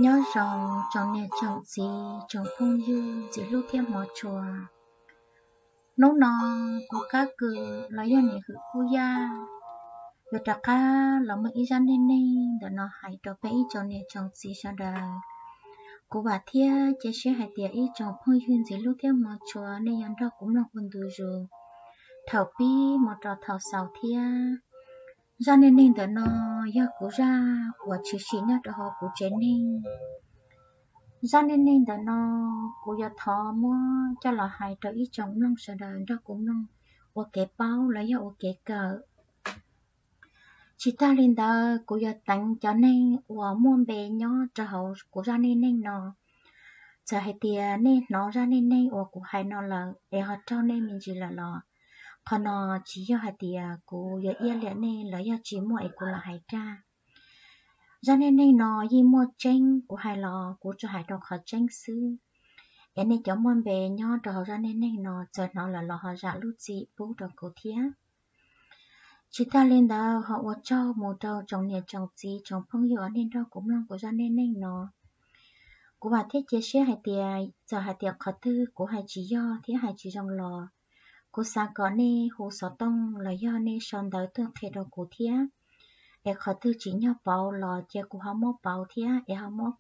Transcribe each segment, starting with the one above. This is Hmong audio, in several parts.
Nyob zoo tsoom niam tsoom txiv tsoom phooj ywg ntxim hlub thiab hmov tshua. Hnub no kuv kab kws los yog niam hwm kub yaj yuav rov qab los muaj ib zaj neej neeg ntawm no hais rau peb ib tsoom niam tsoom txiv sawv daws. Kuv vam thiab cia siab hais tias ib tsoom phooj ywg ntxim hlub thiab hmov tshua nej yuav nrog kuv mloog ua ntu zus thaum pib mus rau thaum xaus thiab. Zaj neej neeg ntawm no yog kuv zaj uas tshwm sim nyob rau hauv kuv tsev neeg. Zaj neej neeg ntawm no kuv yuav thov muab coj los hais rau ib tsoom mloog sawv daws nrog kuv mloog ua kev paub los yog ua kev kawm. Tsis tag li ntawd kuv yuav teev cov neeg uas muaj npe nyob rau hauv kuv zaj neej neeg no. Txawm hais tias nej hnov zaj neej neeg uas kuv hais no lawm es ho raug nej me ntsis lawm los qhov no tsis yog hais tias kuv yuav iab liam nej los yog tsis muaj es kuv los hais rag. Zaj neej neeg no yeej muaj tseeb, kuv hais los kuv tsuas hais rau qhov tseeb xwb. Es nej cov muaj npe nyob rau hauv zaj neej neeg no txawm hnov lawm los ho zam lub txim pub rau kuv thiab. Tsis tag li ntawd ho ua tsaug mus rau tsoom niam tsoom txiv tsoom phooj ywg uas nej nrog kuv mloog kuv zaj neej neeg no. Kuv vam thiab cia siab hais tias txawm hais tias qhov twg kuv hais tsis yog thiab hais tsis zoo los kuv xav kom nej hu xov tooj los yog nej sau ntawv tuaj qhia rau kuv thiab. Es qhov twg tsim nyog pauv los cia kuv ho muab pauv thiab es ho muab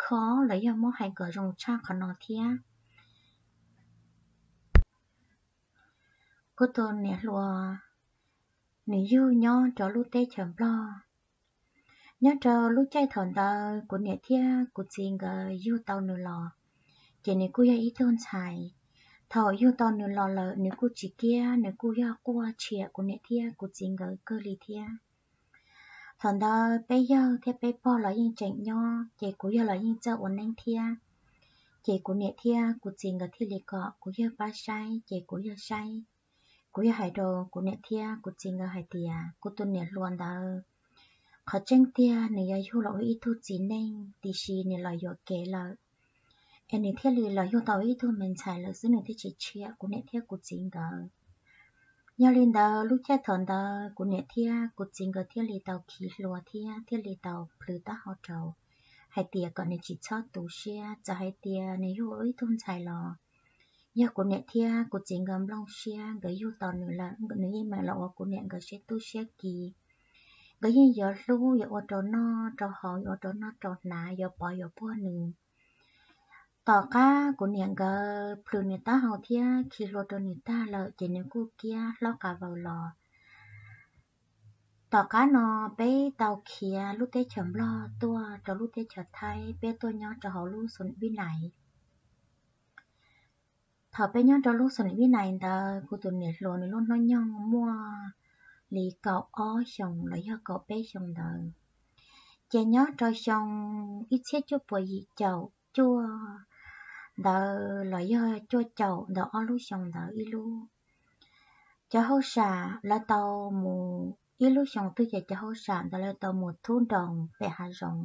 kho los yog muab hais kom zoo tshaj qhov no thiab. Kuv tus niam hluas nws yug nyob rau lub teb chaws Nplog. Nyob rau lub caij thaum ntawd kuv niam thiab kuv txiv nkawd yug tau nws los, ces nws kuj yog ib tug ntxhais. Thaum yug tau nws los lawm nws kuj tsis kiab, nws kuj yog quaj tshiam kuv niam thiab kuv txiv nkawd kawg li thiab. Thaum ntawd peb yawg thiab peb pog los yeej tseem nyob, ces kuv yawg los yeej txawj ua neeb thiab. Ces kuv niam thiab kuv txiv nkawd thiaj li kom kuv yawg pab saib, ces kuv yawg saib. Kuv yawg hais rau kuv niam thiab kuv txiv nkawd hais tias kuv tus niam hluas ntawd, qhov tseeb tiag nws yog yug los ua ib tug txiv neej, tiam sis nws los yuam kev lawm, es nws thiaj li los yug tau ib tug me ntxhais lawm xwb, nws thiaj tsis tshiab kuv niam thiab kuv txiv nkawd. Yog li ntawd lub caij thaum ntawd kuv niam thiab kuv txiv nkawd thiaj li tau khi hlua thiab thiaj li tau plhws taub hau rau hais tias kom nws tsis txhob tu siab, txawm hais tias nws yug ua ib tug ntxhais los yog kuv niam thiab kuv txiv nkawd nplooj siab nkawd yug tau nws lawm, nws yeej meem los ua kuv niam nkawd siab tub siab ki. Nkawd yeej yuav hlub, yuav ua rau noj rau haus, yuav ua rau noj rau hnav, yuav pov yuav puag nws. Tom qab kuv niam nkawd plhws nws taub hau thiab khi hlua rau nws tag lawm ces nws kuj kiab hlob qas vaws los. Tom qab no peb tau khiav lub teb chaws Nplog tuaj rau lub teb chaws Thaib, peb tuaj nyob rau hauv lub xus vib nais. Thaum peb nyob rau lub xus vib nais ntawd kuv tus niam hluas nws lub hnub nyoog muaj li kaum ob xyoos los yog kaum peb xyoos ntawd. Ces nyob rau xyoo ib txhiab cuaj puas yim caum cuaj ntawd los yog cuaj caum ntawd ob lub xyoo ntawd ib lub, cov hauj sam lawv tau mus, ib lub xyoo twg ces cov hauj sam ntawd lawv tau mus thub nroos pem hav zoov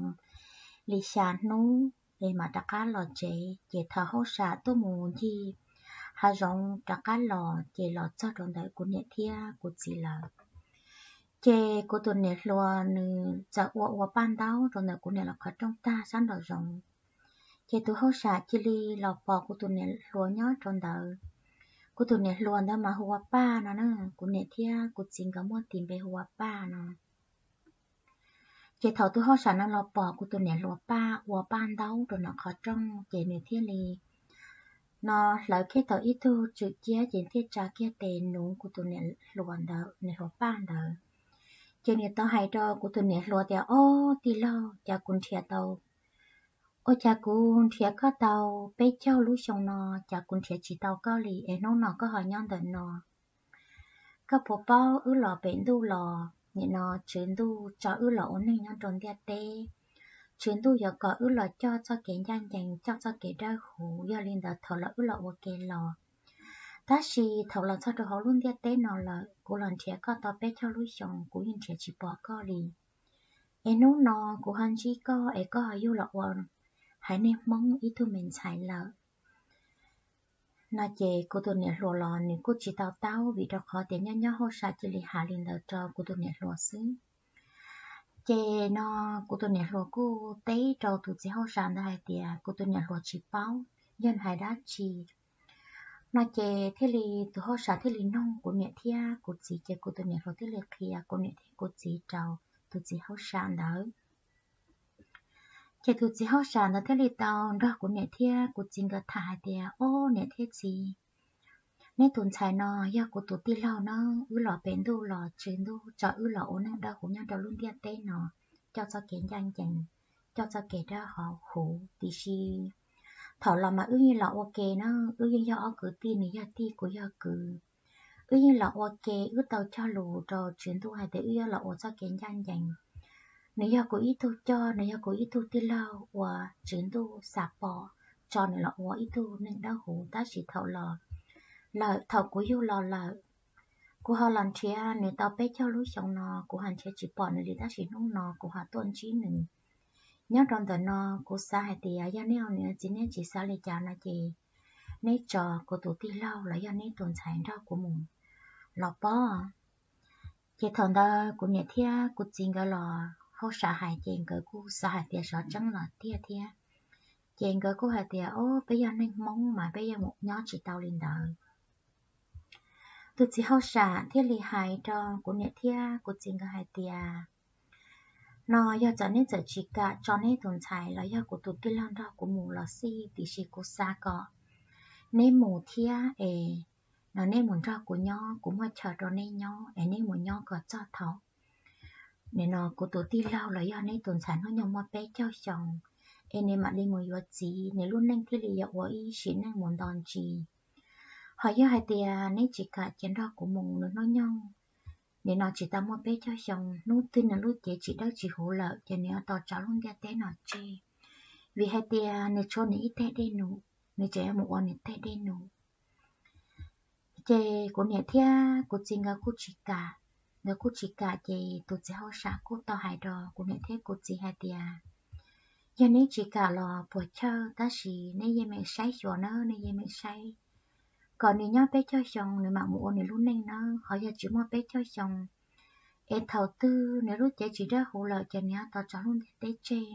li xya hnub es mam rov qab los tsev. Ces thaum hauj sam tuaj mus ncig hav zoov rov qab los ces los txog rau ntawm kuv niam thiab kuv txiv lawv. Ces kuv tus niam hluas nws txawm ua ua paj ntaub rau ntawm kuv niam lawv qhov rooj tag sab nraum zoov. Ces tus hauj sam cia li los pom kuv tus niam hluas nyob rau ntawd. Kuv tus niam hluas ntawd mas hu ua Paj no na, kuv niam thiab kuv txiv nkawd muab tis npe hu ua Paj no. Ces thaum tus hauj sam no los pom kuv tus niam hluas Paj ua paj ntaub rau ntawm qhov rooj ces nws thiaj li no hlawv kiag tau ib tug tswm ciab ces thiaj tsa kiag tes nuv kuv tus niam hluas ntawd, niam hluas Paj ntawd. Ces nws tau hais rau kuv tus niam hluas tias, Ob tij laug, cas kuv nrhiav tau, ua cas kuv nrhiav koj tau peb caug lub xyoo no, cas kuv nrhiav tsis tau koj li es hnub no koj ho nyob ntawm no? Koj puas paub wb los pem ntuj los nim no tswv ntuj tso wb los ua neeg nyob rau ntiaj teb, tswv ntuj yuav kom wb los coj txoj kev ncaj ncees, coj txoj kev dawb huv, yog li ntawd thaum los wb los ua ke los. Tab sis thaum los txog rau hauv lub ntiaj teb no lawm kuv los nrhiav koj tau peb caug lub xyoos kuv yeej nrhiav tsis pom koj li. Es hnub no kuv ho ntsib koj es koj ho yug los ua haiv neeg Hmoob ib tug me ntxhais lawm. No ces kuv tus niam hluas los nws kuj tsis tau taub vim rau qhov tias nyob nyob hauj sam cia li hais li ntawd rau kuv tus niam hluas xwb. Ces no kuv tus niam hluas kuj teb rau tus txiv hauj sam ntawd hais tias kuv tus niam hluas tsis paub yog hais dab tsi. No ces thiaj li tus hauj sam thiaj li nug kuv niam thiab kuv txiv, ces kuv tus niam hluas thiaj li qhia kuv niam thiab kuv txiv rau tus txiv hauj sam ntawd. Ces tus txiv hauj sam ntawd thiaj li tau nrog kuv niam thiab kuv txiv nkawd tham hais tias, Ob niam thiab txiv, neb tus ntxhais no yog kuv tus tij laug na, wb los pem ntuj los tswv ntuj tso wb los ua neej dawb huv nyob rau lub ntiaj teb no, coj txoj kev ncaj ncees, coj txoj kev dawb huv, tiam sis thaum los mas wb yeej los ua ke na, wb yeej yog ob kwv tij, nws yog tij kuv yog kwv. Wb yeej los ua ke, wb tau cog lus rau tswv ntuj hais tias wb yuav los ua txoj kev ncaj ncees. Nws yog kuv ib tug coj, nws yog kuv ib tug tij laug uas tswv ntuj xam pom tso nws los ua ib tug neeg dawb huv, tab sis thaum los lawm, thaum kuv yug los lawm, kuv ho los nrhiav nws tau peb caug lub xyoo no, kuv ho nrhiav tsis pom nws li, tab sis hnub no kuv ho tuaj ntsib nws. Nyob rau ntawm no kuv xav hais tias yog neb ua niam txiv neb tsis xav li cas no ces neb tso kuv tus tij laug los yog neb tus ntxhais nrog kuv mus los pob. Ces thaum ntawd kuv niam thiab kuv txiv nkawd los hauj sam hais ces nkawd kuj xav hais tias xyov tseeb los tiag thiab. Ces nkawd kuj hais tias, Ob, peb yog neeg Hmoob mas peb yuav mus nyob tsis tau li ntawd. Tus txiv hauj sam thiaj li hais rau kuv niam thiab kuv txiv nkawd hais tias, No yog txawm neb txawm tsis kam tso neb tus ntxhais los yog kuv tus tij laug nrog kuv mus los xij, tiam sis kuv xav kom neb mus thiab es no neb mus nrog kuv nyob, kuv muaj chaw rau neb nyob es neb mus nyob kom txog thaum nim no kuv tus tij laug los yog neb tus ntxhais hnub nyoog muaj peb caug xyoo es nws mam li mus yuav txiv, nws lub neej thiaj li yuav ua ib sim neej mus nto ntsis. Ho yog hais tias neb tsis kam cia nrog kuv mus, nws hnub nyoog nim no tsis tau muaj peb caug xyoo, hnub twg nws lub cev tsis dawb tsis huv lawm ces nws yuav tau tso lub ntiaj teb no tseg, vim hais tias nws tshuav nws ib teg dej num, nws tseem yuav mus ua nws teg dej num. Ces kuv niam thiab kuv txiv nkawd kuj tsis kam, nkawd kuj tsis kam ces tus txiv hauj sam kuj tau hais rau kuv niam thiab kuv txiv hais tias, Yog neb tsis kam los puas chawj, tab sis neb yeej meem saib xyuas na, neb yeej meem saib kom nws nyob peb caug xyoo nws mam mus ua nws lub neej na. Ho yog tsis muaj peb caug xyoo es thaum twg nws lub cev tsis dawb huv lawm ces nws yuav tau tso lub ntiaj teb tseg.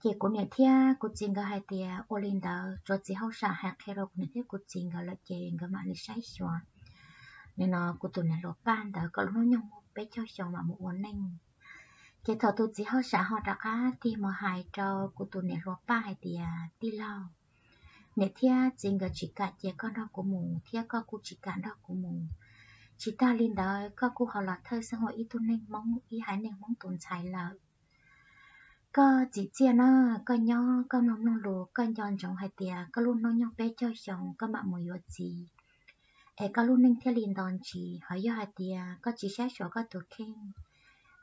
Ces kuv niam thiab kuv txiv nkawd hais tias ua li ntawd, tsuav txiv hauj sam hais qhia rau kuv niam thiab kuv txiv nkawd lawm ces nkawd mam li saib xyuas nim no kuv tus niam hluas Paj ntawd kom lub hnub nyoog muaj peb caug xyoo mam mus ua neej. Ces thaum tus txiv hauj sam ho rov qab tig mus hais rau kuv tus niam hluas Paj hais tias, Tij laug, niam thiab txiv nkawd tsis kam cia koj nrog kuv mus thiab koj kuj tsis kam nrog kuv mus. Tsis tag li ntawd koj kuj ho los thawj xeeb ua ib tug neeg Hmoob, ib haiv neeg Hmoob tus ntxhais lawm. Koj txim txiaj na, koj nyob koj mloog mloog lus, koj nco ntsoov hais tias koj lub hnub nyoog peb caug xyoo koj mam mus yuav txiv, es koj lub neej thiaj li nto ntsis. Ho yog hais tias koj tsis saib xyuas koj tus kheej,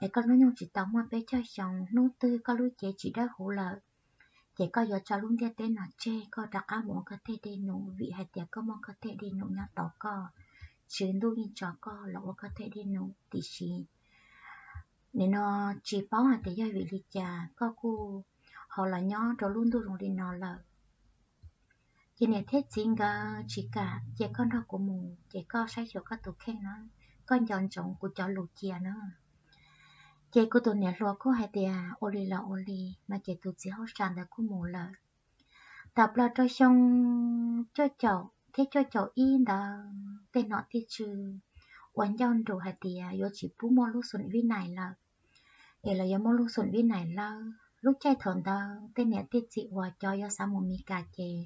es koj lub nyoog tsis tau muaj peb caug xyoo, hnub twg koj lub cev tsis dawb huv lawm, ces koj yuav tso lub ntiaj teb no tseg, koj rov qab mus ua koj teg dej num, vim hais tias koj muaj koj teg dej num nyob tos koj, tswv ntuj yeej tso koj los ua koj teg dej num. Tiam sis nim no tsis paub hais tias yog vim li cas koj kuj ho los nyob rau lub ntuj zoo li no lawm. Ces niam thiab txiv nkawd tsis kam cia koj nrog kuv mus, ces koj saib xyuas koj tus kheej na, koj nco ntsoov kuv cov lus cia na. Ces kuv tus niam hluas kuj hais tias ua li los ua li no, ces tus txiv hauj sam ntawd kuj mus lawm. Tawm plaws rau xyoo cuaj caum thiab cuaj caum ib ntawd tej nom tej tswv ua ncauj nrum hais tias yuav tsis pub muaj lub xum vib nais lawm, es los yuav muaj lub xum vib nais lawm. Lub caij thaum ntawd tej niam tej txiv uas cov yuav xav mus Mes Kas ces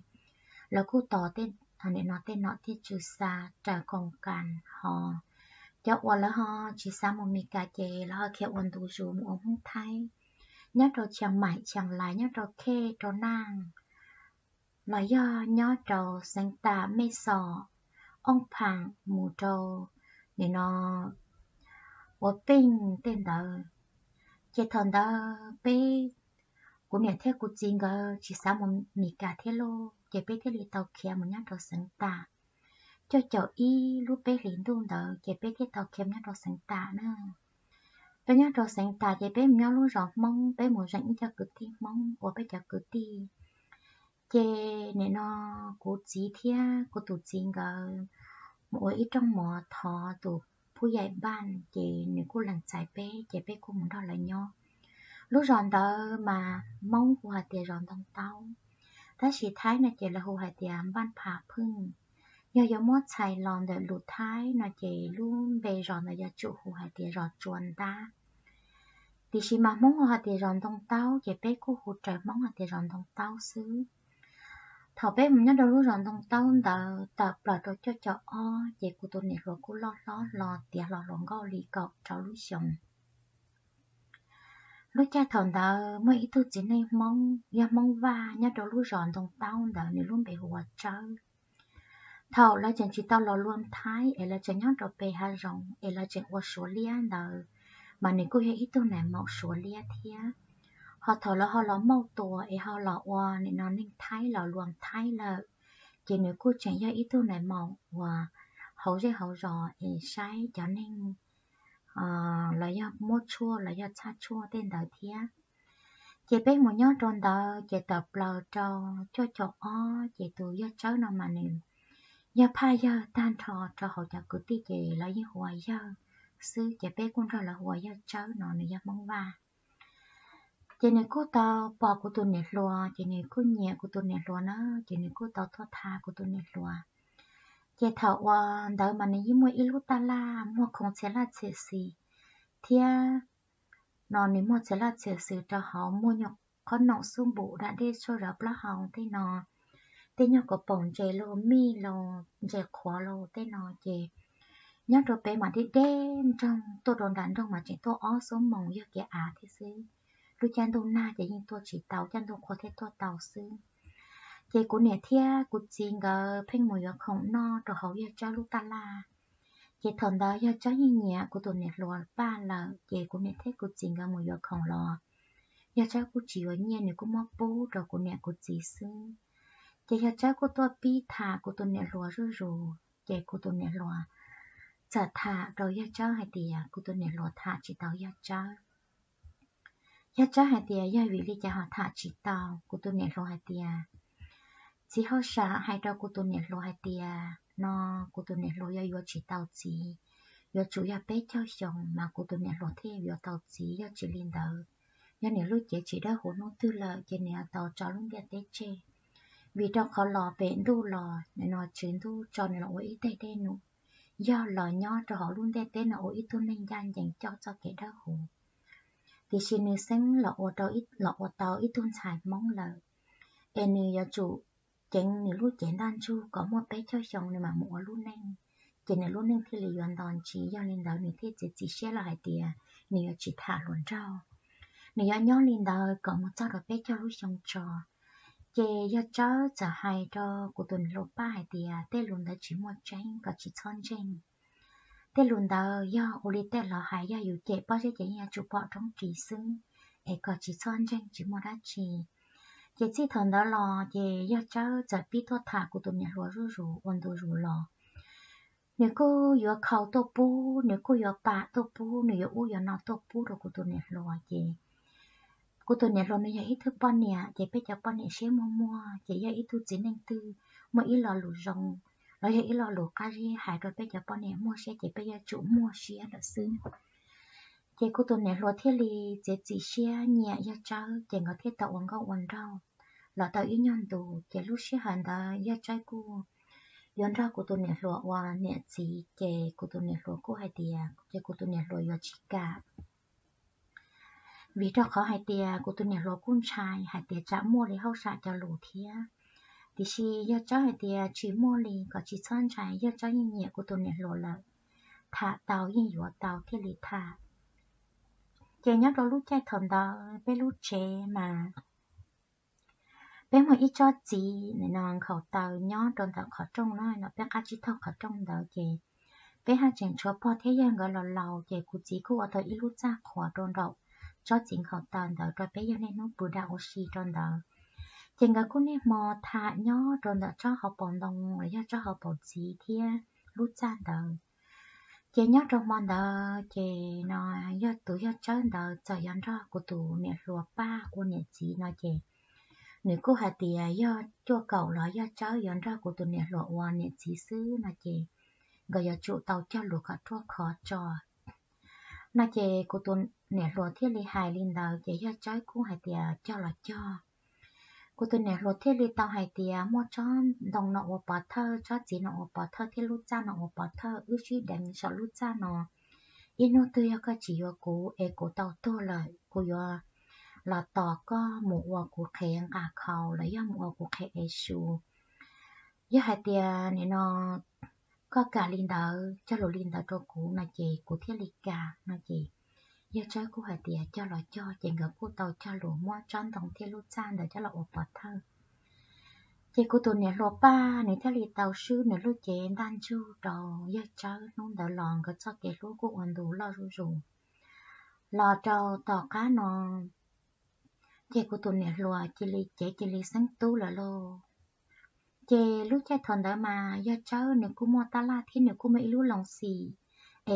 lawv kuj tos tej, nim no tej nom tej tswv xa raws koos kas ho. Cov uas lawv ho tsis xav mus Mes Kas ces lawv ho khiav ua ntu zus mus ua Hmoob Thaib, nyob rau Tsheem Maim, Tsheem Lais, nyob rau Khej, rau Naj, los yog nyob rau Xeev Tam, Mej Xom, Ooj Phaam, mus rau nim no Ua Peej tej ntawd. Ces thaum ntawd peb, kuv niam thiab kuv txiv nkawd tsis xav mus Mes Kas thiab lauj, ces peb thiaj li tau khiav mus nyob rau Xeev Tam. Cuaj caum ib lub peb hlis ntuj ntawd ces peb thiaj tau khiav mus nyob rau Xeev Tam na. Peb nyob rau Xeev Tam ces peb mus nyob lub zos Hmoob, peb mus zeem ib co kwv tij Hmoob ua peb cov kwv tij. Ces nim no kuv txiv thiab kuv tus txiv nkawd mus ua ib rooj mov thov tus Phub Yaim Npaj, ces nws kuj lees txais peb ces peb kuj mus nrog lawv nyob. Lub zos ntawd mas Hmoob hu hais tias zos Ntoo Taub, tab sis Thaib no ces lawv hu hais tias Npaj Pha Phwj. Yog yuav muab txhais los ntawm lus Thaib no ces lub npe zos ntawd yuav tsum hu hais tias zos Tsua Ntab. Tiam sis mas Hmoob hu hais tias zos Ntoo Taub ces peb kuj hu raws Hmoob hais tias zos Ntoo Taub xwb. Thaum peb mus nyob rau lub zos Ntoo Taub ntawd tawm plaws rau cuaj caum ob ces kuv tus niam hluas kuj loj hlob hlo tiav hlo hluas nkauj li kaum rau lub xyoo. Lub caij thaum ntawd muaj ib tug txiv neej Hmoob yog Hmoob Vaj nyob rau lub zos Ntoo Taub ntawd, nws lub npe hu ua Tsawb. Thaum lawv tseem tsis tau los luag Thaib es lawv tseem nyob rau pem hav zoov es lawv tseem ua Suav liab ntawd, mas nws kuj yog ib tug nais maum Suav liab thiab. Ho thaum lawv ho los mauj tua es ho los ua nim no neeg Thaib los luag Thaib lawm, ces nws kuj tseem yog ib tug nais maum uas hauv zej hauv zos es saib cov neeg los yog muab tshuaj los yog txhaj tshuaj tej ntawd thiab. Ces peb mus nyob rau ntawd ces tawm plaws rau cuaj caum ob ces tus Yawg Tsawb no mas nws yog phaj yawg tag nrho rau hauv cov kwv tij ces lawv yeej hu ua Yawg xwb, ces peb kuj nrog lawv hu ua Yawg Tsawb no, nws yog Hmoob Vaj. Ces nws kuj tau pom kuv tus niam hluas ces nws kuj nyiam kuv tus niam hluas na, ces nws kuj tau tuaj tham kuv tus niam hluas. Ces thaum uas ntawd mas nws yeej muaj ib lub taj laj muag khoov txhia laj txhia xis thiab no, nws muag txhia laj txhia xis rau hauv, muaj nyuag qhob noom xub npum, dab dej tshuaj zov plaub hau tej no, tej nyuag kaus poom ntses los mij los ntses qhuav los tej no ces nyob rau pem mas deb deb nroog, tuaj rau nram nroog mas tseem tuaj ob xuab moos yog kev av thiab xwb. Lub caij ntuj nag ces yeej tuaj tsis tau, caij ntuj qhua thiaj tuaj tau xwb. Ces kuv niam thiab kuv txiv nkawd pheej mus yuav khoom noj rau hauv Yawg Tsawb lub taj laj. Ces thaum ntawd Yawg Tsawb yeej nyiam kuv tus niam hluas Paj lawm, ces kuv niam thiab kuv txiv nkawd mus yuav khoom los Yawg Tsawb kuj tsis yuav nyiaj, nws kuj muab pub rau kuv niam kuv txiv xwb. Ces Yawg Tsawb kuj tuaj pib tham kuv tus niam hluas zuj zus, ces kuv tus niam hluas txawm tham rau Yawg Tsawb hais tias kuv tus niam hluas tham tsis tau Yawg Tsawb. Yawg Tsawb hais tias yog vim li cas ho tham tsis tau, kuv tus niam hluas hais tias, txiv hauj sam hais rau kuv tus niam hluas hais tias no kuv tus niam hluas yuav yuav tsis tau txiv, yuav tsum yog peb caug xyoo mas kuv tus niam hluas thiaj yuav tau txiv, yog tsis li ntawd, yog nws lub cev tsis dawb huv hnub twg lawm ces nws yuav tau tso lub ntiaj teb tseg. Vim rau qhov los pem ntuj los no tswv ntuj tso nws los ua ib teg dej num, yog los nyob rau hauv lub ntiaj teb no ua ib tug neeg ncaj ncees coj txoj kev dawb huv. Tiam sis nws xeeb los ua tau ib tug ntxhais Hmoob lawm, es nws yuav tsum ceev nws lub cev ntaj ntsug kom muaj peb caug xyoo nws mam mus ua lub neej, ces nws lub neej thiaj li yuav nto ntsis. Yog li ntawd nws thiaj txiav txim siab los hais tias nws yuav tsis tham hluas nraug, nws yuav nyob li ntawd kom mus txog rau peb caug lub xyoo tso. Ces Yawg Tsawb txawm hais rau kuv tus niam hluas Paj hais tias tej lus ntawd tsis muaj tseeb, kom tsis txhob ntseeg. Tej lus ntawd yog ua li tej laus hais, yog yus cem pob zeb ces yeej yuav tsum pom roob ris xwb, es kom tsis txhob ntseeg tsis muaj dab tsi. Ces txij thaum ntawd los ces Yawg Tsawb txawm pib tuaj tham kuv tus niam hluas zuj zus ua ntu zus los. Nws kuj yuav khau tuaj pub, nws kuj yuav pam tuaj pub, nws yuav ub yuav no tuaj pub rau kuv tus niam hluas ces kuv tus niam hluas nws yog ib tug poj niam ces peb cov poj niam siab muag muag ces yog ib tug txiv neej twg muaj ib lo lus zoo los yog ib lo lus qab zib hais rau peb cov poj niam muag siab ces peb yuav tsum muag siab lawm xwb. Ces kuv tus niam hluas thiaj li txiav txim siab nyiam Yawg Tsawb ces nkawd thiaj tau ua nkauj ua nraug los tau ib nyuag ntu. Ces lub sij hawm ntawd Yawg Tsawb kuj yuav nrog kuv tus niam hluas ua niam txiv ces kuv tus niam hluas kuj hais tias ces kuv tus niam hluas yuav tsis kam. Vim rau qhov hais tias kuv tus niam hluas kuj ntshai hais tias tsam muaj li hauj sam cov lus thiab. Tiam sis Yawg Tsawb hais tias tsis muaj li, kom tsis txhob ntshai, Yawg Tsawb yeej nyiam kuv tus niam hluas lawm, tham tau yeej yuav tau thiaj li tham. Ces nyob rau lub caij thaum ntawd peb lub tsev mas peb muaj ib tsob txiv no nkhaus taws nyob rau ntawm qhov rooj no, peb qab tsib taug qhov rooj ntawd ces peb haj tseem tshuav pog thiab yawg nkawd los laus ces kuv txiv kuj ua tau ib lub txaj qhuav rau nraum tsob txiv nkhaus taws ntawd rau peb yawg niaj hnub pw da ua si rau ntawd. Ces nkawd kuj niaj hmo tham nyob rau ntawm tsob hauv paus ntoo los yog tsob hauv paus txiv thiab lub txaj ntawd. Ces nyob rau hmo ntawd ces no yog tus Yawg Tsawb ntawd txawm yuav nrog kuv tus niam hluas Paj ua niam txiv no ces nws kuj hais tias yog cuaj kaum los Yawg Tsawb yuav nrog kuv tus niam hluas ua niam txiv xwb no ces nkawd yuav tsum tau cog lus kom ruaj khov tso. No ces kuv tus niam hluas thiaj li hais li ntawd ces yawg Tsawb kuj hais tias cog los cog. Kuv tus niam hluas thiaj li tau hais tias muaj tsob ntoo no ua pov thawj, tsob txiv no ua pov thawj thiab lub txaj no ua pov thawj, wb sib deev saum lub txaj no. Ib hnub twg yog koj tsis yuav kuv es kuv tau tuag lawm, kuv yuav los tos koj mus ua kuv qhev nqa khau los yog mus ua kuv qhev ev su. Yog hais tias nim no koj kam li ntawd, cog lus li ntawd rau kuv no ces kuv thiaj li kam no ces yawg Tsawb kuj hais tias cog los cog, ces nkawd kuj tau cog lus muab tsob ntoo thiab lub txaj ntawd coj los ua pov thawj. Ces kuv tus niam hluas Paj nws thiaj li tau swb nws lub cev ntaj ntsug rau yawg Tsawb. Hnub ntawd los nkawd txoj kev hlub kuj ua ntu loj zuj zus. Los rau tom qab no ces kuv tus niam hluas cia li cev cia li xeeb tub lawm lauj. Ces lub caij thaum ntawd mas yawg Tsawb nws kuj muaj tab laj thiab nws kuj muaj ib lub loos xim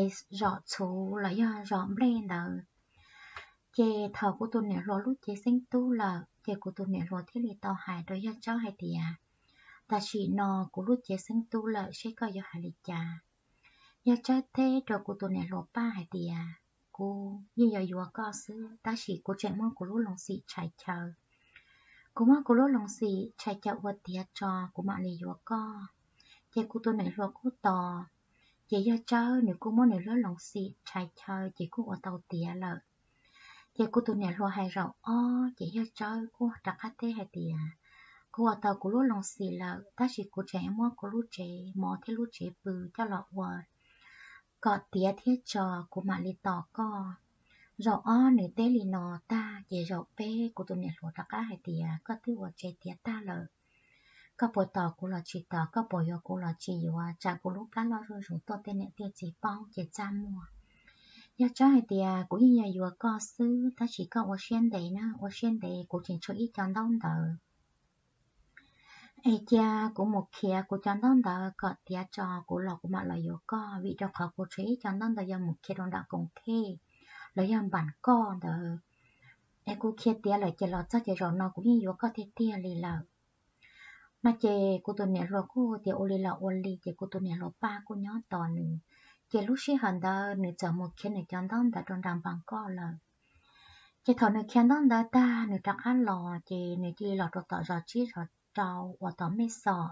es zom txhuv los yog zom nplej ntawd. Ces thaum kuv tus niam hluas lub cev xeeb tub lawm ces kuv tus niam hluas thiaj li tau hais rau yawg Tsawb hais tias, tam sim no kuv lub cev xeeb tub lawm, seb koj yuav hais li cas? Yawg Tsawb teb rau kuv tus niam hluas Paj hais tias, kuv yeej yuav yuav koj xwb, tab sis kuv tseem muab kuv lub loos xim tshais chaw. Kuv muab kuv lub loos xim tshais chaw ua tiav tso kuv mam li yuav koj. Ces kuv tus niam hluas kuj tos, ces yawg Tsawb nws kuj muab nws lub loos xim tshais chaw ces kuj ua tau tiav lawm. Ces kuv tus niam hluas hais zaum ob ces yawg Tsawb kuj rov qab teb hais tias, kuv ua tau kuv lub loos xim lawm, tab sis kuv tseem muab kuv lub tsev mov thiab lub tsev pw coj los ua kom tiav thiab tso kuv mam li tos koj. Zaum ob nws teb li no tag ces zaum peb kuv tus niam hluas rov qab hais tias, koj twb ua tsev tiav tag lawm, koj puas tos kuv los tsis tos, koj puas yuav kuv los tsis yuav, tsam kuv lub plab loj zuj zus tuaj tej niam tej txiv paub ces txaj muag. Yawg Tsawb hais tias, kuv yeej yuav yuav koj xwb, tab sis koj ua siab ntev na, ua siab ntev, kuv tseem tshuav ib co ntaub ntawv. Es cia kuv mus khiav kuv cov ntaub ntawv kom tiav tso kuv los kuv mam los yuav koj, vim rau qhov kuv tshuav ib co ntaub ntawv yuav mus khiav rau nram koom thej los yog npam koj ntawd. Es kuv khiav tiav lawm ces los txog ces zaum no kuv yeej yuav koj tiag tiag li lawm. No ces kuv tus niam hluas kuj tias ua li los ua li, ces kuv tus niam hluas Paj kuj nyob tos nws. Ces lub sij hawm ntawd nws txawm mus khiav nws cov ntaub ntawv rau nram npam koj lawm. Ces thaum nws khiav ntaub ntawv tag nws rov qab los ces nws cia li los rau tom zos tsib zos rau uas tom Mej Xom,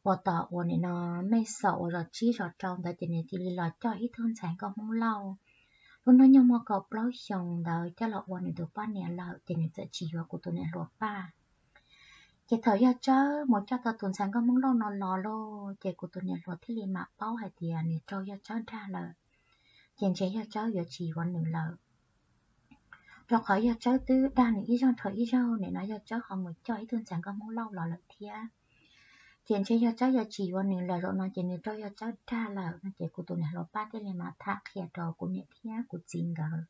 uas tom uas nim no Mej Xom uas zos tsib zos rau ntawd ces nws cia li los coj ib tug ntxhais nkauj Hmoob Lauj, lub hnub nyoog muaj kaum plaub xyoos ntawd coj los ua nws tus poj niam lawm, ces nws txawm tsis yuav kuv tus niam hluas Paj. Ces thaum Yawg Tsawb mus coj tau tus ntxhais nkauj Hmoob Lauj no los lauj, ces kuv tus niam hluas thiaj li mam paub hais tias nws raug Yawg Tsawb dag lawm, ces ntshe Yawg Tsawb yuav tsis yuav nws lawm. Rau qhov Yawg Tsawb twb dag nws ib zaug dhau ib zaug, nim no Yawg Tsawb ho mus coj ib tug ntxhais nkauj Hmoob Lauj los lawm thiab. Ces ntshe Yawg Tsawb yuav tsis yuav nws lawm, zaum no ces nws raug Yawg Tsawb dag lawm no. Ces kuv tus niam hluas Paj thiaj li mam tham qhia rau kuv niam thiab kuv txiv nkawd.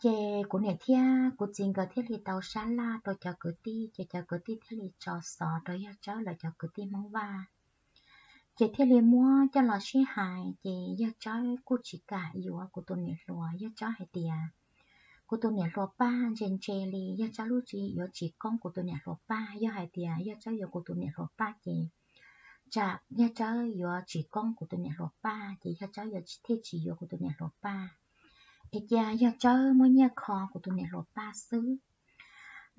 Ces kuv niam thiab kuv txiv nkawd thiaj li tau sab laj rau cov kwv tij, ces cov kwv tij thiaj li tso xov rau Yawg Tsawb lawv cov kwv tij Hmoob Vaj. Ces thiaj li muab coj los sib hais, ces Yawg Tsawb kuj tsis kam yuav kuv tus niam hluas. Yawg Tsawb hais tias kuv tus niam hluas Paj ntse ntse li, Yawg Tsawb lub tswv yim yuav tsis koob kuv tus niam hluas Paj. Yog hais tias Yawg Tsawb yuav kuv tus niam hluas Paj ces tsam Yawg Tsawb yuav tsis koob kuv tus niam hluas Paj, ces Yawg Tsawb yuav thiaj tsis yuav kuv tus niam hluas Paj. Es cia Yawg Tsawb muab nyiaj kho kuv tus niam hluas Paj xwb.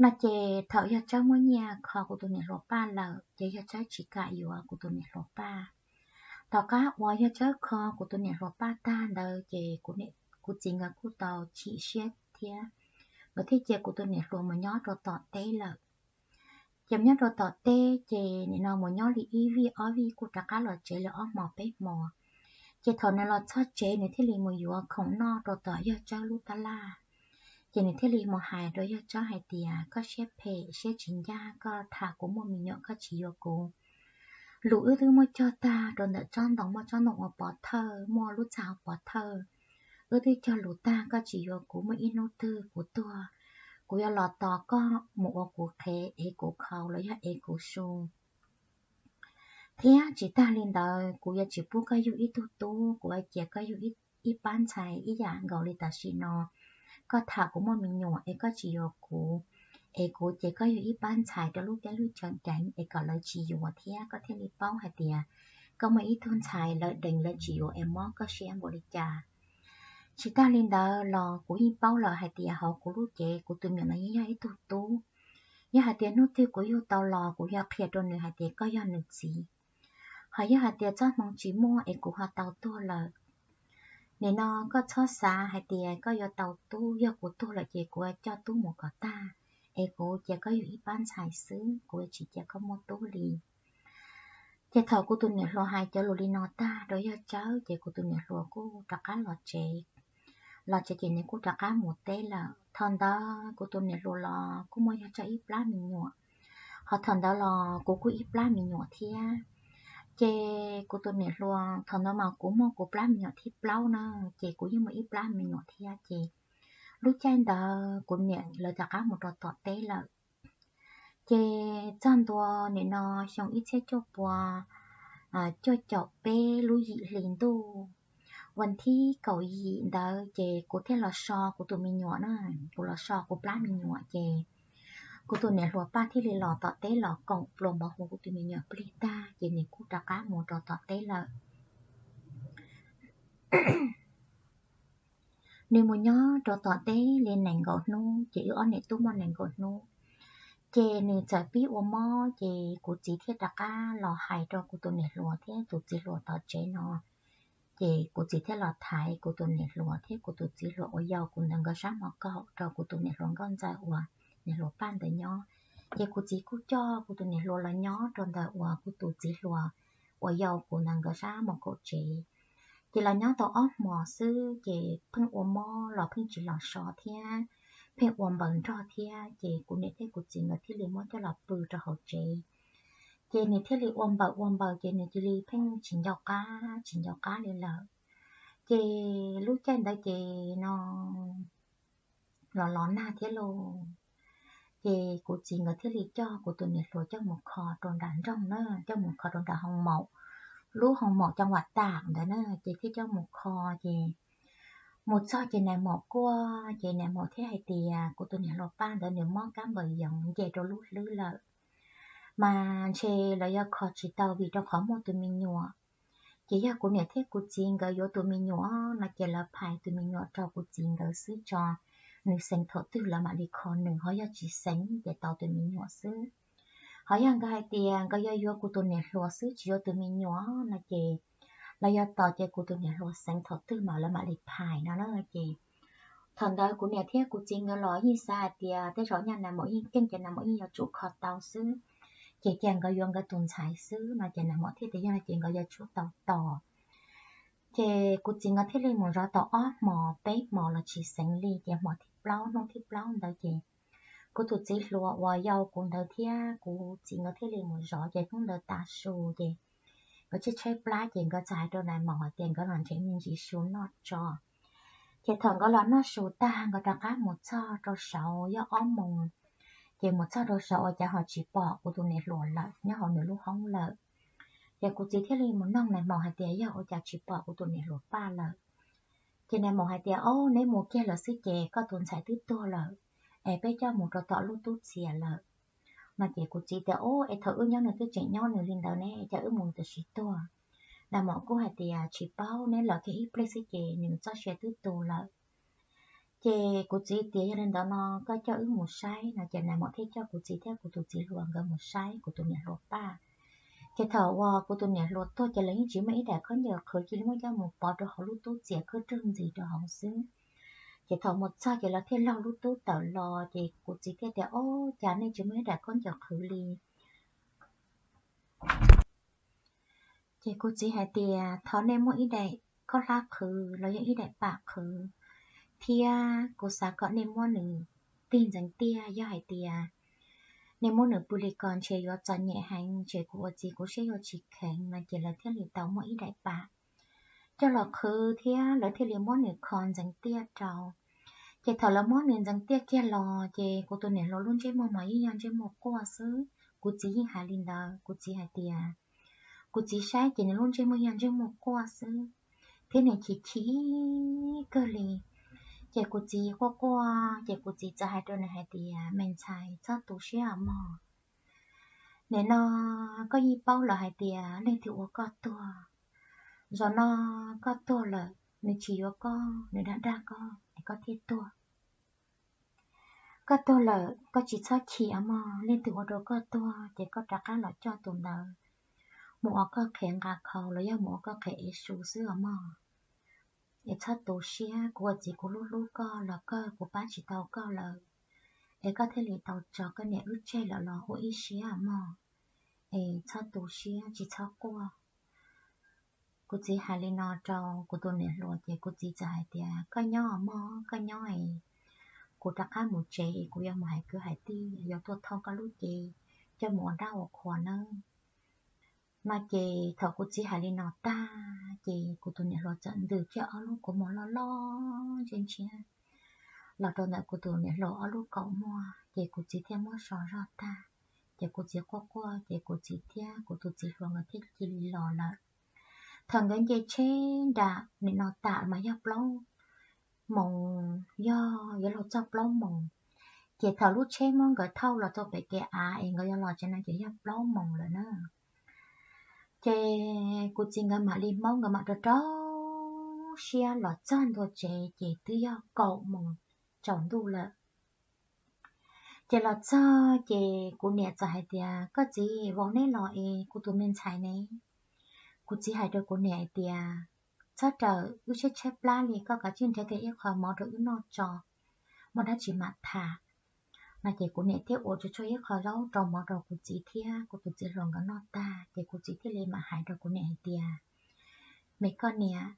No ces thaum Yawg Tsawb muab nyiaj kho kuv tus niam hluas Paj lawm, ces Yawg Tsawb tsis kam yuav kuv tus niam hluas Paj. Tom qab uas Yawg Tsawb kho kuv tus niam hluas Paj tag ntawd, ces kuv txiv nkawd kuj tau chim siab thiab, nkawd thiaj cia kuv tus niam hluas mus nyob rau tom teb lawm. Ces mus nyob rau tom teb, ces nim no mus nyob li ib vij ob vij kuj rov qab los tsev li ob hmo peb hmo. Ces thaum nws los txog tsev, nws thiaj li mus yuav khoom noj rau tom Yawg Tsawb lub tab laj. Ces nws thiaj li mus hais rau Yawg Tsawb hais tias, koj siab phem siab tsis ncaj, koj tham kuv muaj me nyuam koj tsis yuav kuv. Lus wb twb muab cog tag rau ntawm tsob ntoo, muaj tsob ntoo ua pov thawj, muaj lub txaj ua pov thawj. Wb twb cog lus tag koj tsis yuav kuv, muaj ib hnub twg kuv tuag, kuv yuav los tos koj mus ua kuv qhev ev kuv khau los yog ev kuv su. Thiab tsis tag li ntawd, kuv yuav tsis pub koj yug ib tug tub, kuv yuav cia koj yug ib pab ntxhais ib yam nkaus li tam sim no. Koj tham kuv muaj me nyuam es koj tsis yuav kuv, es kuv ces koj yug ib pab ntxhais rau lub teb lub chaw deev es kom lawv tsis yuav thiab koj thiaj li paub hais tias koj muaj ib tug ntxhais lawv deev lawv tsis yuav es mob koj siab npaum li cas. Tsis tag li ntawd los kuv yeej paub lawm hais tias hauv kuv lub cev kuv tus me nyuam no yeej yog ib tug tub, yog hais tias hnub twg kuv yug tau los kuv yuav qhia rau nws hais tias koj yog nws txiv. Ho yog hais tias txoj hmoo tsis muaj es kuv ho tau tuag lawm, nim no koj txhob xav hais tias koj yuav tau tub, yog kuv tuag lawm ces kuv coj tub mus kom tag, es kuv cia koj yug ib pab ntxhais xwb, kuv tsis cia koj muaj tub li. Ces thaum kuv tus niam hluas hais cov lus li no tag rau Yawg Tsawb ces kuv tus niam hluas kuj rov qab los tsev. Los tsev ces nws kuj rov qab mus teb lawm. Thaum ntawd kuv tus niam hluas los kuj muaj Yawg Tsawb ib plab me nyuam, ho thaum ntawd los kuv kuj ib plab me nyuam thiab. Ces kuv tus niam hluas, thaum ntawd mas kuv muaj kuv plab me nyuam thib plaub na, ces kuv yeej muaj ib plab me nyuam thiab. Ces lub caij ntawd kuv niam lawv rov qab mus rau tom teb lawm. Ces txog ntua nim no xyoo ib txhiab cuaj pua cuaj caum peb lub yim hli ntuj, vas thib kaum yim ntawd ces kuv thiaj los so kuv tus me nyuam na. Kuv los so kuv plab me nyuam ces kuv tus niam hluas Paj thiaj li los tom teb los koom pluas npov hu kuv tus me nyuam plig tag ces nws kuj rov qab mus rau tom teb lawm. Nws mus nyob rau tom teb li nees nkaum hnub ces wb ob niam tub muaj nees nkaum hnub, ces nws txawm pib ua mob ces kuv txiv thiaj rov qab los hais rau kuv tus niam hluas thiab tus txiv hluas tom tsev no. Ces kuv txiv thiaj los thaiv kuv tus niam hluas thiab kuv tus txiv hluas uas yau kuv ntawd nkawd sab hmo kaum rau kuv tus niam hluas nkauj ntxawm uas niam hluas Paj ntawd nyob. Ces kuv txiv kuj coj kuv tus niam hluas los nyob rau ntawm uas kuv tus txiv hluas uas yau kuv ntawd nkawd sab hmo kaum tsev. Ces los nyob tau ob hmos xwb ces pheej ua mob los pheej tsis los so thiab, pheej ua npaws nrog thiab ces kuv niam thiab kuv txiv nkawd thiaj li muab coj los pw rau hauv tsev. Ces nws thiaj li ua npaws ua npaws ces nws cia li pheej tsis nco qab tsis nco qab li lawm. Ces lub caij ntawd ces no los los nag thiab lauj. Ces kuv txiv nkawd thiaj li coj kuv tus niam hluas coj mus kho rau nram nroog na, coj mus kho rau nram hoo maum, lub hoo maum coo vam tam ntawd na, ces thiaj coj mus kho. Ces mus txog ces nais maum kuaj, ces nais maum thiaj hais tias kuv tus niam hluas Paj ntawd nws mob kab npaws yoov nce rau lub hlwb lawm, mas ntshe lawv yuav kho tsis tau vim rau qhov muaj tus me nyuam. Ces yog kuv niam thiab kuv txiv nkawd yuav tus me nyuam no ces lawv phais tus me nyuam rau kuv txiv nkawd xwb tso, nws xeev thaum twg lawv mam li kho nws, ho yog tsis xeev ces tos tus me nyuam xwb. Ho yog nkawd hais tias nkawd yuav yuav kuv tus niam hluas xwb tsis yuav tus me nyuam no ces lawv yuav tos ces kuv tus niam hluas xeev thaum twg mas lawv mam li phais no na. Ces thaum ntawd kuv niam thiab kuv txiv nkawd los yeej xav hais tias tej zaum nyaj nais maum yeej keej ces nais maum yeej yuav tsum kho tau xwb, ces cia nkawd yuav nkawd tus ntxhais xwb no ces nais maum thiaj tias yog no ces nkawd yuav tsum tau tos. Ces kuv txiv nkawd thiaj li mus zov tau ob hmos peb hmos los tsis xeev li, ces hmo thib plaub hnub thib plaub ntawd ces kuv tus txiv hluas uas yau kuv ntawd thiab kuv txiv nkawd thiaj li mus zov, ces hnub ntawd tav su ces nkawd tshaib tshaib plab ces nkawd txawm hais rau nais maum hais tias nkawd los nrhiav me ntsis su noj tso. Ces thaum nkawd los noj su tag nkawd rov qab mus txog rau saud yog ob moos, ces mus txog rau saud ua cas ho tsis pom kuv tus niam hluas lawm nyob hauv nws lub hoob lawm. Ces kuv txiv thiaj li mus noog nais maum hais tias yog ua cas tsis pom kuv tus niam hluas Paj lawm. Ces nais maum hais tias, Au, neb mus kiag lawm xwb ces koj tus ntxhais twb tuag lawm, es peb coj mus rau tom lub tub txias lawm. No ces kuv txiv tias, Au, es thaum wb nyob nws twb tseem nyob nws li ntawd ne, cas wb mus tam sim tuag? Nais maum kuj hais tias, Tsis paub, neb los kiag ib pliag xwb ces nws txoj sia twb tu lawm. Ces kuv txiv tias, Yog li ntawd no koj coj wb mus saib no ces nais maum thiaj coj kuv txiv thiab kuv tus txiv hluas nkawd mus saib kuv tus niam hluas Paj. Ces thaum uas kuv tus niam hluas tuag ces lawv yeej tsis muaj ib daim khaub ncaws qhwv, cia li muab coj mus pov rau hauv lub tub txias khwb rwg ntxiv rau hauv xwb. Ces thaum mus txog ces lawv thiaj laug lub tub tawm los ces kuv txiv thiaj tias, Au, cas nej tsis muaj ib daim khaub ncaws qhwv li? Ces kuv txiv hais tias, Thov nej muab ib daim khaub hlab qhwv los yog ib daim pam qhwv, thiab kuv xav kom nej muab nws tig ntxeev tiaj, yog hais tias nej muab nws pw li ko ntshe yuav txom nyem heev, ntshe kuv ua txiv kuv siab yuav tsis kheev no. Ces lawv thiaj li tau muab ib daim pam coj los qhwv thiab lawv thiaj li muab nws kho ntxeev tiaj rau. Ces thaum lawv muab nws ntxeev tiaj kiag los ces kuv tus niam hluas lub ntsej muag mas yeej yog ntsej muag quaj xwb. Kuv txiv yeej hais li ntawd, kuv txiv hais tias, kuv txiv saib ces nws lub ntsej muag yog ntsej muag quaj xwb, thiab nws chim chim kawg li. Ces kuv txiv quaj quaj ces kuv txiv txawm hais rau nws hais tias, Me ntxhais, txhob tu siab mog. Nim no koj yeej paub lawm hais tias leej twg ua koj tuag. Zaum no koj tuag lawm, nws tsis yuav koj, nws dag dag koj es koj thiaj tuag. Koj tuag lawm koj tsis txhob chim os mog, leej twg ua rau koj tuag ces koj rov qab los coj tus ntawd mus ua koj qhev nqa khau los yog mus ua koj qhev ev su xwb os mog. Es txhob tu siab, kuv ua txiv kuv hlub hlub koj los kawg kuv pab tsis tau koj lawm, es koj thiaj li tau tso koj niam wb tseg lawm los ua ib siab mog. Es txhob tu siab tsis txhob quaj. Kuv txiv hais li no rau kuv tus niam hluas ces kuv txiv txawm hais tias, koj nyob mog, koj nyob es kuv rov qab mus tsev es kuv yuav mus hais kwv hais tij yuav tuaj thauj koj lub cev coj mus ua dab ua qhua nawb. No ces thaum kuv txiv hais li no tag ces kuv tus niam hluas txawm ntws kiag ob lub kua muag loj loj ntshiab ntshiab los rau ntawm kuv tus niam hluas ob lub kaum muag ces kuv txiv thiaj muab so zog tag. Ces kuv txiv quaj quaj ces kuv txiv thiab kuv tus txiv hluas nkawd thiaj cia li los lawm. Thaum nkawd nce tsheb nram nim no tam mas yog plaub moos, yog yuav luag txog plaub moos. Ces thaum lub tsheb muab nkawd thauj los txog pem kev av es nkawd yuav los tsev no ces yog plaub moos lawm na. Ces kuv txiv nkawd mam li maub nkawd mam rau rau siab los txog ntua tsev ces twb yog kaum moos tsaus ntuj lawm. Ces los txog ces kuv niam txawm hais tias, koj txiv, vauv neb los es kuv tus me ntxhais ne? Kuv txiv hais rau kuv niam hais tias, txhob rawm, wb tshaib tshaib plab li, koj kav tsij nrhiav kiag ib qho mov rau wb noj tso, muaj dab tsi mam tham. No ces kuv niam thiaj ua tsuag tsuag ib qho zaub rau mov rau kuv txiv thiab kuv tus txiv hluas nkawd noj tag ces kuv txiv thiaj li mam hais rau kuv niam hais tias, me koj niam,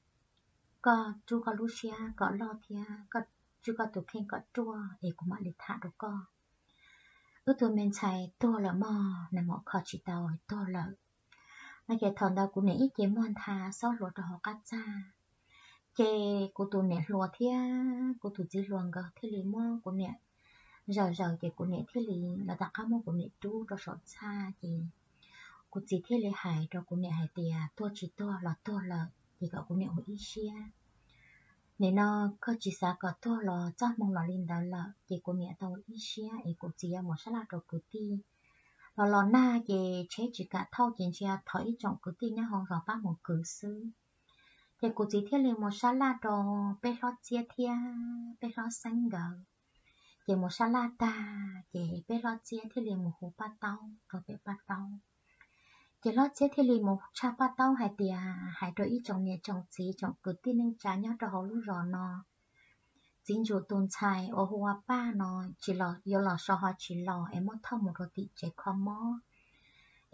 koj rub koj lub siab kom loj thiab koj tswj koj tus kheej kom ruaj es kuv mam li tham rau koj. Wb tus me ntxhais tuag lawm mog, nws mam kho tsis tau tuag lawm. No ces thaum ntawd kuv niam ib ce muag ntha xob hluas rau hauv qab txaj. Ces kuv tus niam hluas thiab kuv tus txiv hluas nkawd thiaj li muab kuv niam zaws zaws ces kuv niam thiaj li, lawv rov qab muab kuv niam rub rau saum txaj ces kuv txiv thiaj li hais rau kuv niam hais tias, tuag tsis tuag los tuag lawm ces kom kuv niam ua ib siab. Nim no koj tsis xav kom tuag los txoj hmoo los li ntawd lawm ces kuv niam tau ua ib siab es kuv txiv yuav mus sab laj rau kwv tij los los nag ces tsheb tsis kam thauj ces ntsia thov ib tsoom kwv tij nyob hauv zos pab mus kwv xwb. Ces kuv txiv thiaj li mus sab laj rau peb hlob Txiab thiab peb hlob Xeeb nkawd. Ces mus sab laj tag ces peb hlob Txiab thiaj li mus hu Paj Taub rau pem Paj Taub. Ces hlob Txiab thiaj li mus tshaj Paj Taub hais tias, hais rau ib tsoom niam tsoom txiv tsoom kwv tij neej tsa nyob rau hauv lub zos no, txiv ntsuam tus ntxhais uas hu ua Paj no tsis los, yuav los so ho tsis los es muab thauj mus rau tim tsev kho mob.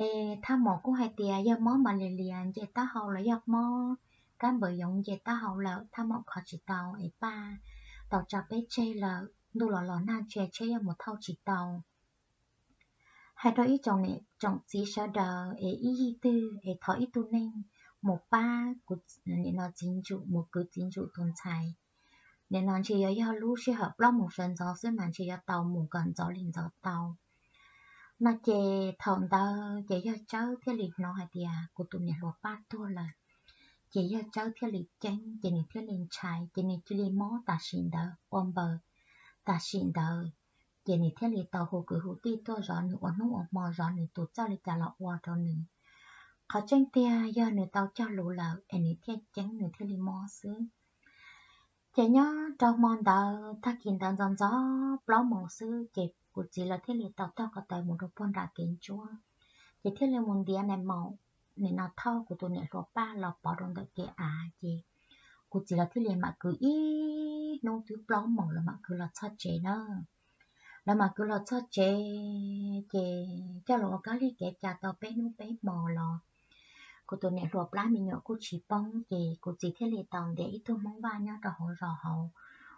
Es thaj maum kuj hais tias yog mob malaria nce taub hau los yog mob kab npawm yoov nce taub hau lawm, thaj maum kho tsis tau es Paj tau tso peb tseg lawm, ntuj los los nag ntsia tsheb yuav mus thauj tsis tau. Hais rau ib tsoom niam tsoom txiv sawv daws es ib yig twg es thov ib tug neeg mus pab kuv, nim no txiv ntsuam, mus kwv txiv ntsuam tus ntxhais. Nim no ntshe yuav yog lub sij hawm plaub moos sawv ntxov xwb mas ntshe yuav tau mus kom ntxov li ntxov tau. No ces thaum ntawd ces Yawg Tsawb thiaj li hnov hais tias kuv tus niam hluas Paj tuag lawm. Ces Yawg Tsawb thiaj li ceeb, ces nws thiaj li ntshai, ces nws cia li mob tam sim ntawd ua npaws tam sim ntawd. Ces nws thiaj li tau hu kwv hu tij tuaj zov nws ua hnub ua hmo, zov nws tus txawj li cas los ua rau nws. Qhov tseeb tiag yog nws tau cog lus lawm es nws thiaj ceeb, nws thiaj li mob xwb. Ces nyob rau hmo ntawd tag kis ntawd ntxov ntxov plaub moos xwb ces kuv txiv lawv thiaj li tau taug ko taw mus rau puag nram kev ntsuab, ces thiaj li mus ntiav nais maum nim no thauj kuv tus niam hluas Paj los pov rau ntawm kev av. Ces kuv txiv lawv thiaj li mam kwv ib hnub twb plaub moos lawv mam kwv los txog tsev na. Lawv mam kwv los txog tsev ces coj los ua kab li kev cai tau peb hnub peb hmo los kuv tus niam hluas plab me nyuam kuj tsis poob, ces kuv txiv thiaj li tau ntiav ib tug Hmoob Vaj nyob rau hauv zos hauv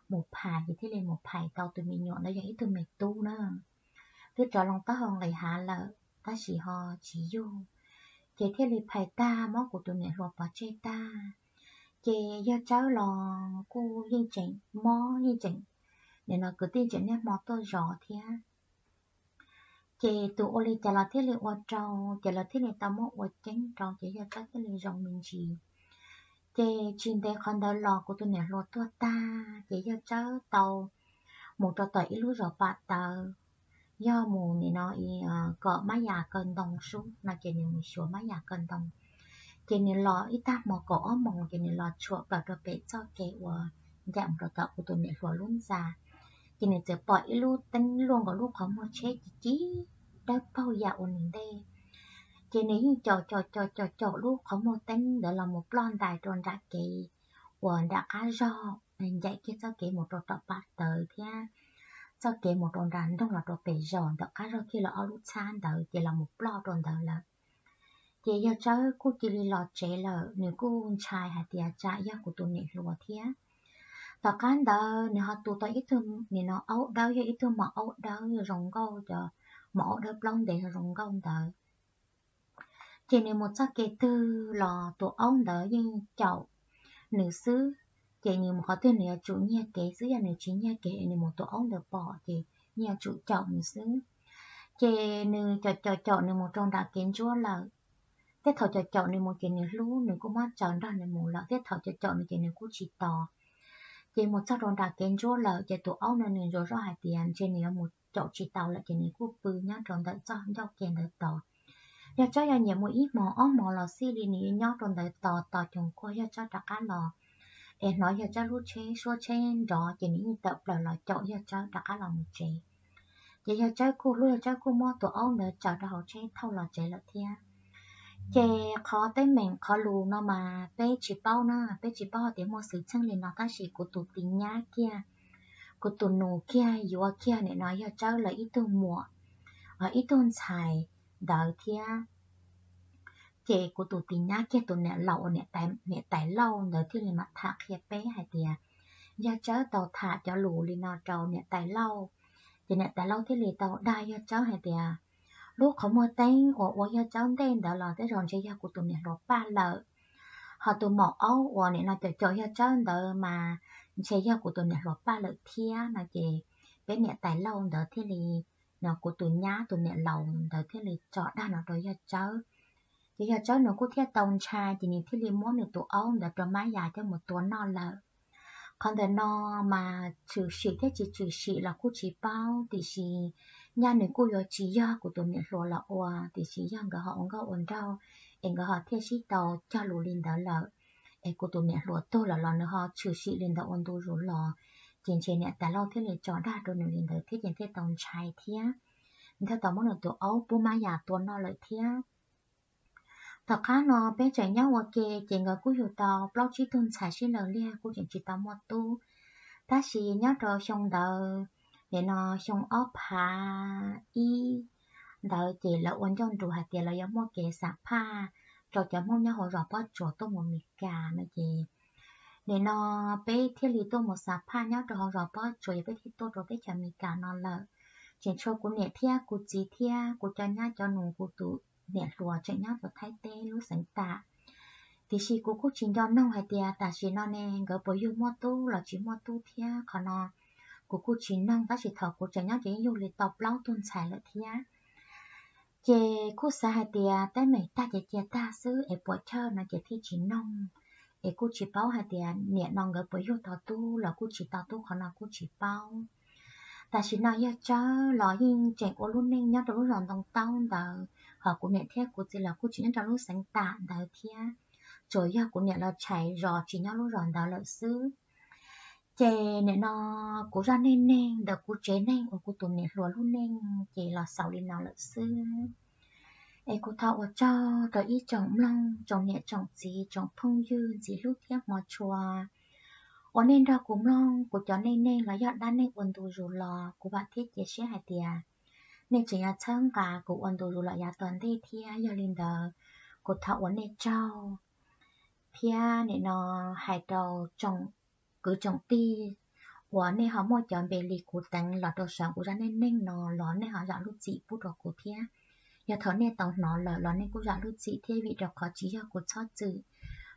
mus phais, ces thiaj li mus phais tau tus me nyuam ntawd yog ib tug me tub na. Twb rov loo taub hau nqis hav lawm tab sis ho tsis yug, ces thiaj li phais tag muab kuv tus niam hluas pov tseg tag. Ces Yawg Tsawb los kuj yeej tseem mob yeej tseem, nim no kwv tij tseem niaj hmo tuaj zov thiab. Ces tus ua li cas los thiaj li ua rau, ces lawv thiaj li tau muab ua ceeb rau, ces Yawg Tsawb thiaj li zoo me ntsis. Ces tsis ntev qhov ntawd los kuv tus niam hluas tuag tag, ces Yawg Tsawb tau mus rau tom ib lub zos pam tawv. yog mus nim no kom mab yas kaw ntoo sub no ces nws mus xyuas mab yas kaw ntoo. Ces nws los ib tag hmo kaum ob moos ces nws los tshuam plaws rau pem txoj kev uas ncaim mus rau tom kuv tus niam hluas lub ntxa. Ces nws txawm pom ib lub teeb luaj nkaus lub qhov muag tsheb ci ci dawb paug yam ua nws ntej. Ces nws yeej caum caum caum caum caum lub qhov muag teeb ntawd los mus ploj ntais rau nram kev uas nram qab zog, ncaim kiag txoj kev mus rau tom pas tawv thiab txoj kev mus rau nram nroog los rau pem zos ntawm qab zog kiag los ob lub txhab ntawd ces los mus ploj rau ntawd lawm. Ces yawg Tsawb kuj cia li los tsev lawm, nws kuj ntshai hais tias tsam yog kuv tus niam hluas thiab. Tom qab ntawd nws ho tu tau ib tug nim no aub dawb, yog ib tug maum aub dawb zoo nkauj, cov maum aub dawb plaub ntev zoo nkauj ntawd. Ces nws mus txoj kev twg los tus aub ntawd yeej caum nws xwb. Ces nws mus qhov twg nws yuav tsum nyiag kev xwb, yog nws tsis nyiag kev nws mus tus aub ntawd pom ces nyiag tsum caum nws xwb. Ces nws caum caum caum nws mus rau nram kev ntsuab lawm. Tej thaum caum caum nws mus ces nws hlub, nws kuj muab tsaws nrog nws mus lawm, tej thaum caum caum nws ces nws kuj tsis tos. Ces mus txog rau nram kev ntsuab lawm ces tus aub no nws ntsuas zoj hais tias ntshe nws yuav mus caum tsis tau lawm ces nws kuj pw nyob rau ntawm txoj ncauj ke ntawd tos. Yawg Tsawb yog nyiam mus ib hmos ob hmos los xij li nws nyob rau ntawd tos tos coos kuag Yawg Tsawb rov qab los, es hnov Yawg Tsawb lub tsheb suab tsheb nrov ces nws yeej tawm plaws los caum Yawg Tsawb rov qab los mus tsev. Ces Yawg Tsawb kuj hlub, Yawg Tsawb kuj muab tus aub ntawd tsaws rau hauv tsheb thauj los tsev lawm thiab. Ces qhov teeb meem qhov lus no mas peb tsis paub na, peb tsis paub hais tias muaj xwm txheej li no, tab sis kuv tus tij nyab kiag, kuv tus nus kiag yuav kiag nim no Yawg Tsawb lawv ib tug muam, ib tug ntxhais ntawd thiab. Ces kuv tus tij nyab kiag tus niam laus uas niam tais lauj ntawd thiaj li mam tham qhia peb hais tias Yawg Tsawb tau tham cov lus li no rau niam tais lauj. Ces niam tais lauj thiaj li tau dag Yawg Tsawb hais tias lub qhov muag teeb uas ua Yawg Tsawb ntej ntawd los tej zaum ntshe yog kuv tus niam hluas paj lawm. Ho tus maum aub uas nim no caum caum Yawg Tsawb ntawd mas ntshe yog kuv tus niam hluas paj lawm thiab no ces peb niam tais lauj ntawd thiaj li, no kuv tus nyab tus niam laus ntawd thiaj li tso dag no rau Yawg Tsawb. Ces Yawg Tsawb nws kuj thiaj tau ntshai ces nws thiaj li muab nws tus aub ntawd rau Mab Yas coj mus tua noj lawm. Qhov ntawm no mas tshwm sim thiab tsis tshwm sim los kuj tsis paub, tiam sis nyaj nws kuj yuav tsis yog kuv tus niam hluas los ua, tiam sis yog nkawd ho ua nkauj ua nraug es nkawd ho thiaj sib tau cog lus li ntawd lawm. Es kuv tus niam hluas tuag lawm los nws ho tshwm sim li ntawd ua ntu zus los, ces ntshe niam tais lauj thiaj li tso dag rau nws li ntawd thiab ces thiaj tau ntshai thiab. Nws thiaj tau muab nws tus aub pub Mab Yas tua noj lawm thiab. Tom qab no peb tseem nyob ua ke ces nkawd kuj yug tau plaub tsib tug ntxhais sib law liag kuj tseem tsis tau muaj tub. Tab sis nyob rau xyoo ntawd, nim no xyoo ob phav ib ntawd ces lawv ua ncauj nrus hais tias lawv yuav muaj kev xam phaj rau cov Hmoob nyob hauv zos Pob Tsuas tuaj mus Mes Kas no ces nim no peb thiaj li tuaj mus xam phaj nyob rau hauv zos Pob Tsuas, yog peb thiaj tuaj rau teb chaws Mes Kas no lawm. Tseem tshuav kuv niam thiab kuv txiv thiab kuv cov nyab cov nus, kuv tus niam hluas tseem nyob rau Thaib teb lub xeev Tam. Tiam sis kuv kuj tsis nco noog hais tias tam sim no ne nkawd puas yug muaj tub los tsis muaj tub thiab, qhov no kuv kuj tsis noog, tab sis thaum kuv tseem nyob ces yeej yug li tau plaub tug ntxhais lawm thiab. Ces kuj xav hais tias teeb meem tag ces cia tag xwb es puas chawj no ces thiaj tsis noog, es kuj tsis paub hais tias niam no nkawd puas yug tau tub los kuj tsis tau tub, qhov no kuj tsis paub. Tam sim no Yawg Tsawb los yeej tseem ua lub neej nyob rau lub zos Ntoo Taub ntawd, ho kuv niam thiab kuv txiv los kuj tseem nyob rau lub xeev Tam ntawd thiab, tsuas yog kuv niam los tshais zos tsis nyob lub zos ntawd lawm xwb. Ces nim no kuv zaj neej neeg ntawm kuv tsev neeg uas kuv tus niam hluas lub neej ces los xaus li no lawm xwb. Es kuv thov ua tsaug rau ib tsoom mloog, tsoom niam tsoom txiv, tsoom phooj ywg ntxim hlub thiab hmov tshua uas nej nrog kuv mloog kuv cov neej neeg los yog dab neeg ua ntu zus los. Kuv vam thiab cia siab hais tias nej tseem yuav txhawb nqa kuv ua ntu zus los yav tom ntej thiab. Yog li ntawd, kuv thov ua nej tsaug thiab nim no hais rau tsoom kwv tsoom tij uas nej ho muaj cov npe li kuv teev los rau saum kuv zaj neej neeg no los nej ho zam lub txim pub rau kuv thiab. Yog thaum nej tau hnov lawm los nej kuj zam lub txim thiab, vim rau qhov tsis yog kuv txhob txwm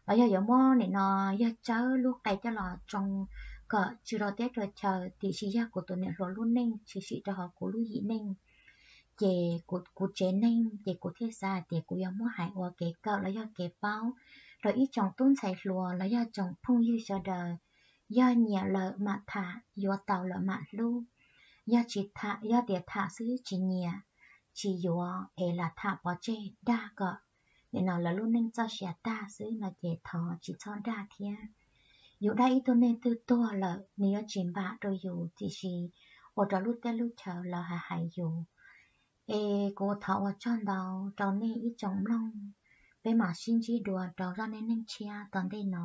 los yog yuav muab nim no Yawg Tsawb lub qe coj los tsoo kom tsw rau teb rau chaw, tiam sis yog kuv tus niam hluas lub neej tshwm sim rau hauv kuv lub yim neej, ces kuv tsev neeg ces kuv thiaj xav hais tias kuv yuav muab hais ua kev kawm los yog kev paub rau ib tsoom tub ntxhais hluas los yog tsoom phooj ywg sawv daws. Yog nyiam lawm mam tham, yuav tau lawm mam hlub. Yog tsis tham, yog tias tham xwb tsis nyiam, tsis yuav es lam tham pov tseg dag kom nim no lawv lub neej txoj sia tag xwb no ces thov tsis txhob dag thiab. Yus dag ib tug neeg twg tuag lawm nws yuav tsis npam rau yus, tiam sis ua rau lub teb lub chaw lawv hais hais yus. Es kuv thov ua tsaug ntau rau nej ib tsoom mloog, peb mam sib ntsib dua rau zaj neej neeg tshiab tom ntej no.